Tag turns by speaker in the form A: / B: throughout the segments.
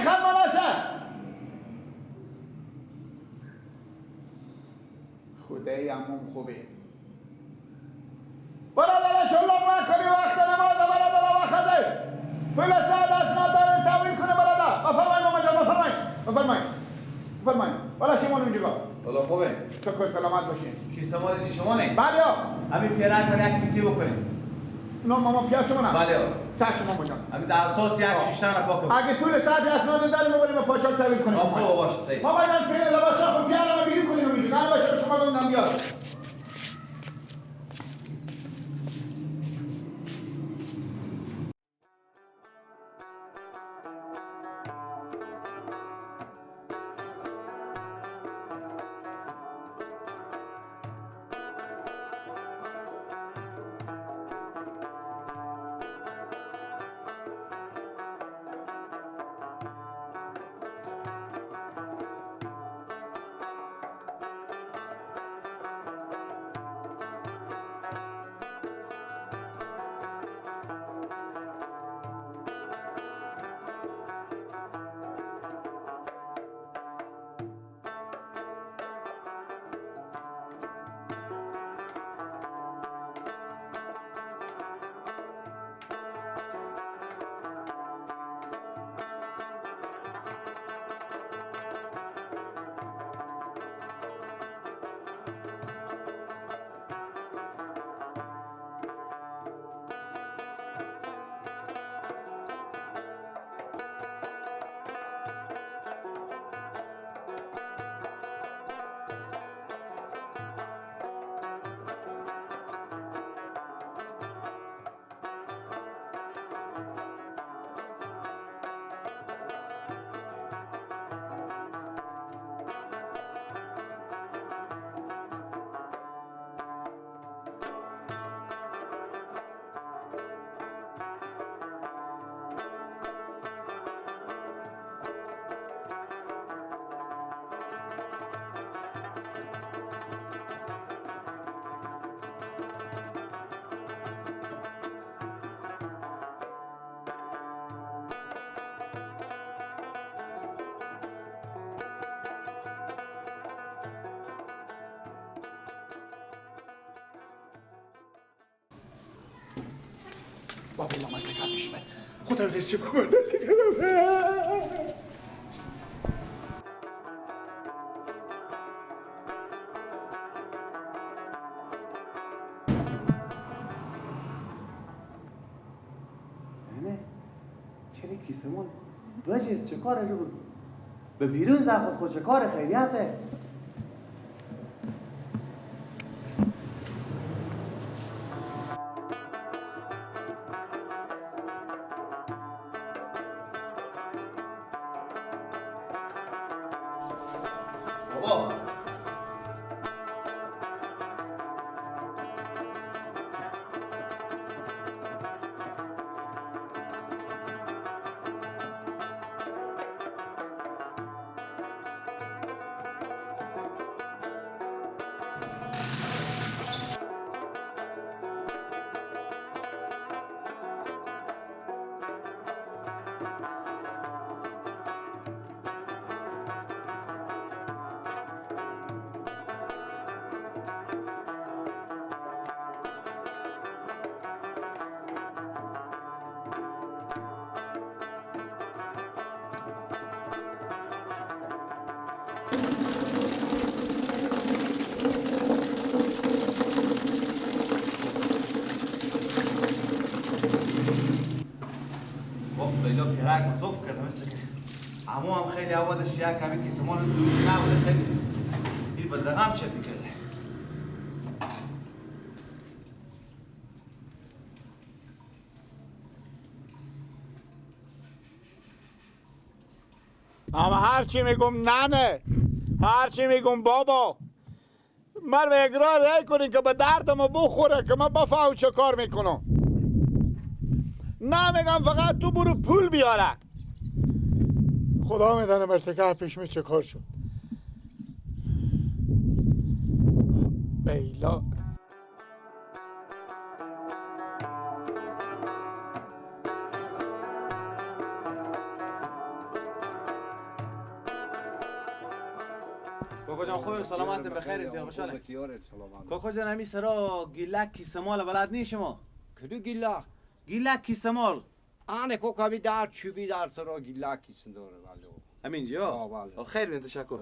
A: ختم نشه. خدای عموم خوبه. برادر شلوغ نکنی وقت نماز برادر وقته. پول ساعت اسناد داره تحویل کنه برادر. بفرمایید ماما جان، بفرمایید. بفرمایید. بفرمایید. والا شما اینجا.
B: والا خوبه.
A: شکر سلامت باشین.
B: کیسه مال شما نه؟
A: بله.
B: همین پیرک من یک کیسه بکنیم.
A: نه ماما پیاز شما نه.
B: بله.
A: چشم ماما جان.
B: همین در اساس یک شیشتن را پاک کن.
A: اگه پول ساعت اسناد داریم ببریم به پاچال تحویل کنیم.
B: خوب باشه.
A: ماما جان پول لباسا خوب پیاز بیرون کنیم اینجا. نه باشه شما لندن بیار. بابا الله مرتکب پیش من خدا رو دستی بابا
B: نه چرا کیسمون بجز چه کاره رو به بیرون زن خود چه کار خیریته. عمو هم خیلی عوادش یک کمی کیسه مال دوش نبوده، خیلی این بدرقم چه میکرده.
A: اما هرچی میگم ننه، هرچی میگم بابا، من به اقرار رای کنین که به دردمو بخوره که من بفهم چه کار میکنم. نه میگم فقط تو برو پول بیاره. خدا میدانه مرتکه پیش می چه کار شد. بیلا
B: کاکا جان خوبیم، سلامتیم، بخیریم، تو خوشحاله. کاکا جان همین سرا گیلک کیسه مال بلد نی شما؟
C: کدو گیلک؟
B: گیلک کیسه مال.
C: آنه کاکا می در چوبی در سرا گیلک کیسه داره بله.
B: همینجا؟ بله. خیر بین، تشکر.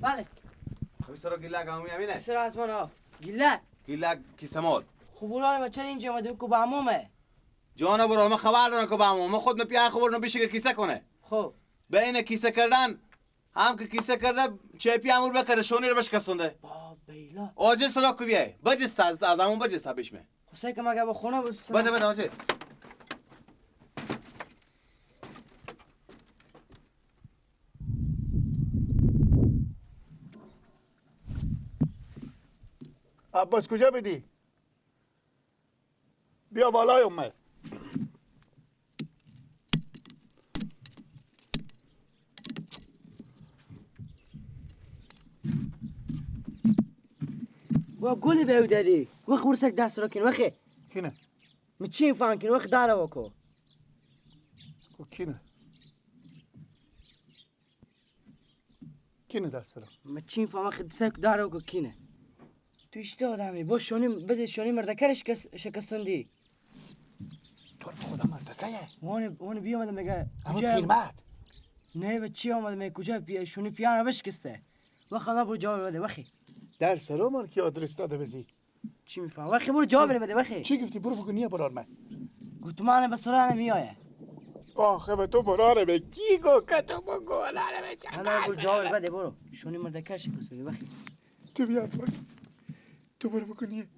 D: بله.
B: همین سرا گیلک همین همینه؟
D: سرا از من ها. گیلک؟
B: گیلک کیسه مال.
D: خب برو ما چرا اینجا اومدی؟ کو به عمومه.
B: جان برو ما خبر دارم که به عمومه خود پیار خبر نو که کیسه کنه.
D: خب
B: بین کیسه کردن هم که کیسه کرده چپی امور بکره شونی رو بشکستونده.
D: با بیلا.
B: آجی صدا کو بیای. بجست از عموم بجست پیشمه.
D: خب که مگه با خونه بود.
B: بده بده آجی.
A: عباس کجا بدی؟ بیا بالای اومد.
D: و گلی به او دادی. وخ ورسک دست رو کن وخی.
A: کینه؟
D: مچین فان کن وخ داره وکو.
A: کو کینه؟ کینه دست رو؟
D: مچین فان وخ سک داره وکو کینه. تو اشته آدمی با شونی بده شونی مردکرش شکستوندی.
A: تو رو خدا مردکه؟
D: اون بی آمده میگه
A: اما پیرمرد.
D: نه به چی آمده میگه کجا شونی پیانو بشکسته. وخ انا برو جواب بده وخی.
A: در سرا مال کی آدرس داده بزی؟
D: چی میفهم؟ وخی برو جواب بده وخی.
A: چی گفتی؟ برو بگو نیا برار من.
D: گفت من به سرا نمیایه.
A: آخه به تو براره به کی گو که تو بگو به چه؟
D: انا برو جواب بده برو. شونی مردکر شکسته وخی.
A: تو بیا تو برو بکنی.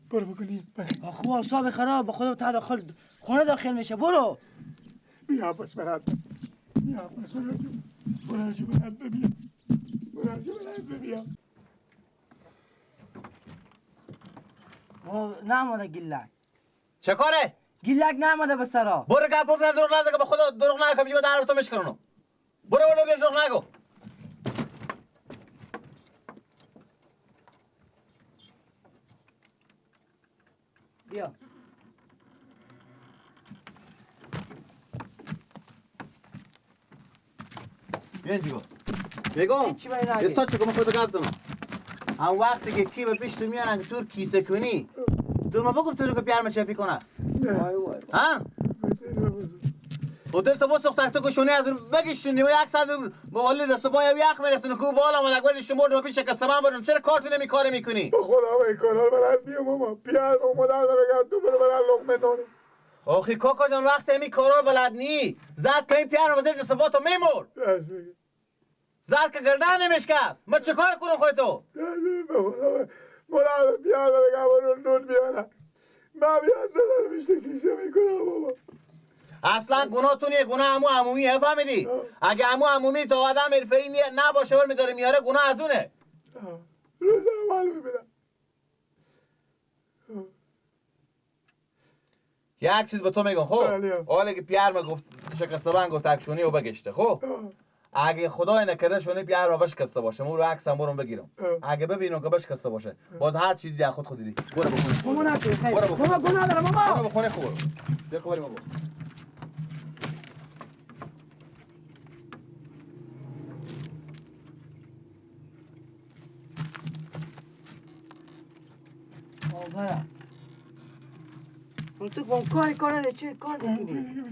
A: برو بکنی.
D: آخه اعصاب خراب خدا تا داخل خونه داخل میشه برو.
A: بیا عباس برات. بیا عباس برات. برو جو برات بیا. برو جو برات بیا.
D: نامده گیلک.
B: چه کاره؟
D: گیلک نامده به سرا.
B: برو گپ بزن دروغ نگو به خدا دروغ نگو میگه در تو میشکنونو. برو برو بیا دروغ نگو.
D: بیا.
B: بیا اینجا. بگم. استاد چه کنم خودت گپ زنم. هم وقتی که کی به پیش تو میارن که تو کیسه کنی تو ما بگفت تو که پیار چپی کنه. ها؟ و دل تو بسوخت تو که شونی از بگیشونی و یک ساعت با دست پای یخ میرفتن کو بالا اومد اگر شما رو پیش که سمان برون چرا کارت نمی کار میکنی؟
A: به خدا این کارا بلد نیم ماما. پیار مادر بگم تو برو برا لقمه نون.
B: آخی کاکا جان وقتی این کارا بلد نی زد که این پیار رو دست پا تو میمرد. زد که گردن نمیشکست. ما چه کار کنم خودتو؟
A: به خدا مادر پیار بگم برو نون بیارم. من بیاد ندارم میشه کیسه میکنم بابا.
B: اصلا گناه تو نیه، گناه عمو عمومیه فهمیدی؟ اگه عمو عمومی تو آدم حرفه‌ای نیه نباشه بر میداره میاره گناه از اونه.
A: روز اول میبینم.
B: یک چیز به تو میگم خب؟ حالا که پیار ما گفت شکسته بند گفت اکشونی و بگشته خب؟ اگه خدای نکرده شونی پیار رو بشکسته باشه مو رو عکسم برم بگیرم. اگه ببینم که بشکسته باشه باز هر چیزی دیگه خود خود دیدی. برو بخونه.
D: ماما نکنی خیر. ماما گناه داره ماما.
B: برو بخونه خوب. بیا بریم بابا.
D: برا. اون تو با کار کار چه کار میکنی؟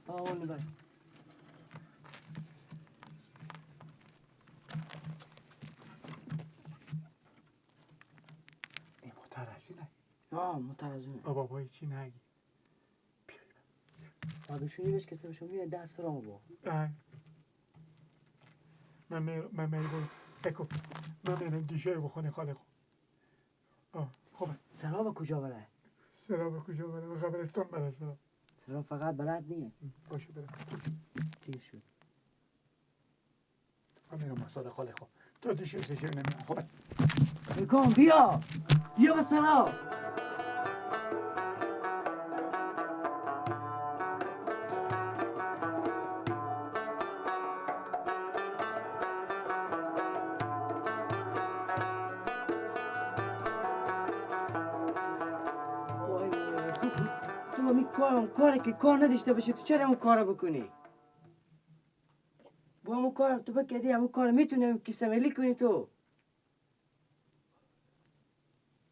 D: اون بر.
A: این مترجمه.
D: آه مترجمه.
A: بابا بابا چی نگی؟
D: بعدشونی بهش کسی بشه میاد درس رو با.
A: من میرم اکو من میرم دیشه بخونه خاله خو. آه خوبه.
D: سراب کجا بره؟
A: سراب کجا بره؟ قبرستان بره سراب.
D: سراب فقط بلد نیه.
A: باشه بره.
D: تیر شد.
A: من میرم مساد خاله خو. تا دیشه سیشه نمیرم خوبه.
D: بکن بیا. بیا به سراب. می کارم کاری که کار نداشته باشه تو چرا همون کارو بکنی؟ با همون کار تو بکدی همون کار میتونی همون کیسه ملی کنی تو.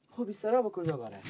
D: خب سرا به کجا بره؟